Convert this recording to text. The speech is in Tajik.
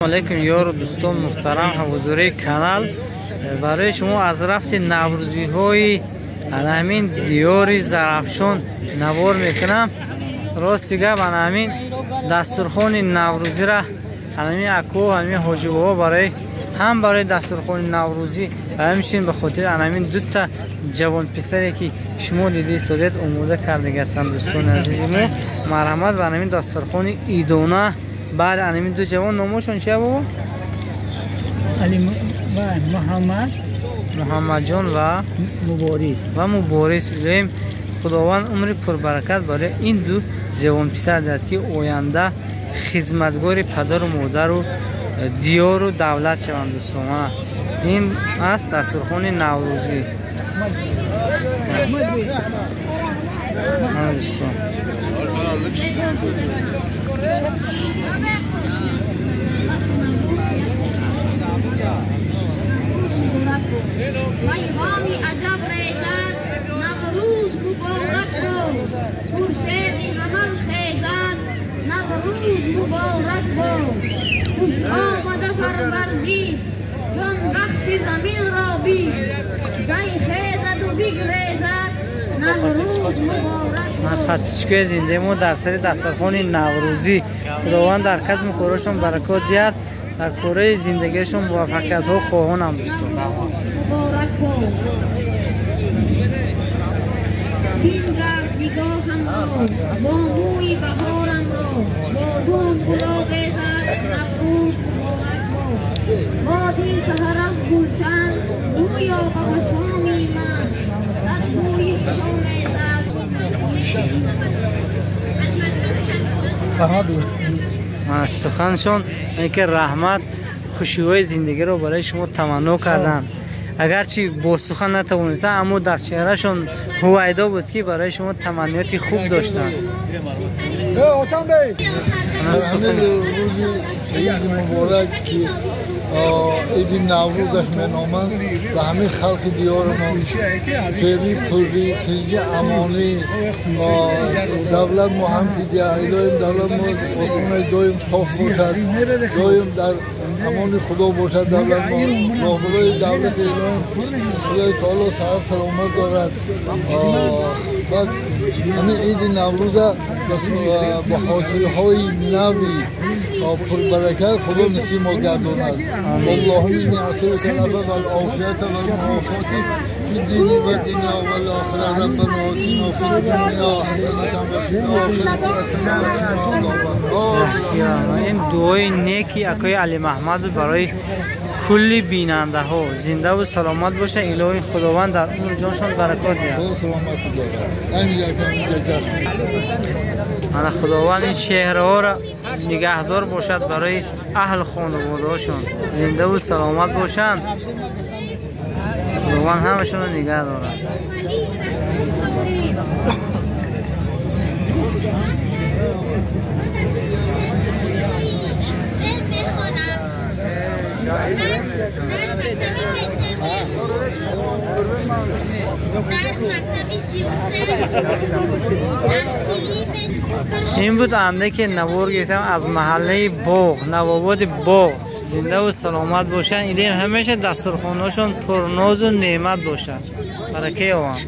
Алейкум, ёру дӯстон, муҳтарам ҳаводораи канал. Барои шумо аз рафти наврӯзиҳои ана ҳамин диёри Зарафшон навор мекунам. Рости гап, ана ҳамин дастурхони наврӯзира ана ҳамин аку, ҳамин ҳоҷибобо барои ҳам барои дастурхони наврӯзӣ ва ҳамчунин ба хотири ана ҳамин дута ҷавонписаре ки шумо дида истодед омода кардаги ҳастанд. Дӯстони азизи мо, марҳамат ба ҳамин дастурхони идона. Баъд ҳамин ду ҷавон номошон чия, бобо? Муҳаммад. Муҳаммадҷон ва Муборис. Ва Муборис. Илоҳим Худованд умри пурбаракат барои ин ду ҷавонписар диҳад, ки оянда хизматгори падару модару диёру давлат шаванд. Дӯстон, ин аст дастурхони наврӯзӣ, дӯстон. Вайҳоми аҷаб резад, Наврӯз муборак бод. Хуршеди ҳамал хезад, Наврӯз муборак бод. Хуш омада Фарвардин, ҷонбахши заминро бин. Гай хезаду бигрезад, Наврӯз муборак бод. Подписчикои зиндаи мо дар сари дастархони наврӯзӣ. Худованд дар касбу корашон баракот диҳад, дар кораи зиндагиашон муваффақиятҳо хоҳонам, дӯстон. Муборак бод. Бингар нигоҳамро, бо мӯи баҳорамро, бо дуд гулобезад, Наврӯз муборак бод. Боди саҳар аз гулшан гӯё ба машоми ман сад бӯи хушомезад. Суханшон ки раҳмат, хушиҳои зиндагиро барои шумо таманно карданд. Агарчи бо сухан натавонистанд, аммо дар чеҳрашон ҳувайдо буд, ки барои шумо таманниёти хуб доштанд. Иди муборак, ки иди наврӯзаш меноманд, ба ҳамин халқи диёрмон сери пуррӣ, тинҷи, амонӣ, давлат мо ҳамти диҳад. Илоҳим давлат мо осмонаи доим соф бошад, доим дар амони Худо бошад давлат мо. Роҳбарои давлати илоҳим Худои таоло саҳат саломат дорад. Баъд ҳамин иди наврӯза бо ҳосилҳои нави пурбаракат Худо насиб мо гардонад. Аллоҳумма инни асалука al-afwa wal-afiyata wal-mu'afati fi dini wa dunya wal akhirah. Rabbana atina fid dunya hasanatan wa fil akhirati hasanatan wa qina. Ин дуои неки акои Алимаҳмаду барои кулли бинандаҳо. Зиндаву саломат бошад. Илоҳи Худованд дар умри ҷоншон баракот диҳад. Ана Худованд ин чеҳраҳоро нигаҳдор бошад барои аҳл хонаводаҳошон. Зиндаву саломат бошанд. Худованд ҳамашонро нигаҳ дорад. Ин буд андаке навор гирифтам аз маҳаллаи Боғ, Навободи Боғ. Зиндаву саломат бошанд. Илоҳим ҳамеша дастурхонаҳошон пурнозу неъмат бошад. Баракаи ованд.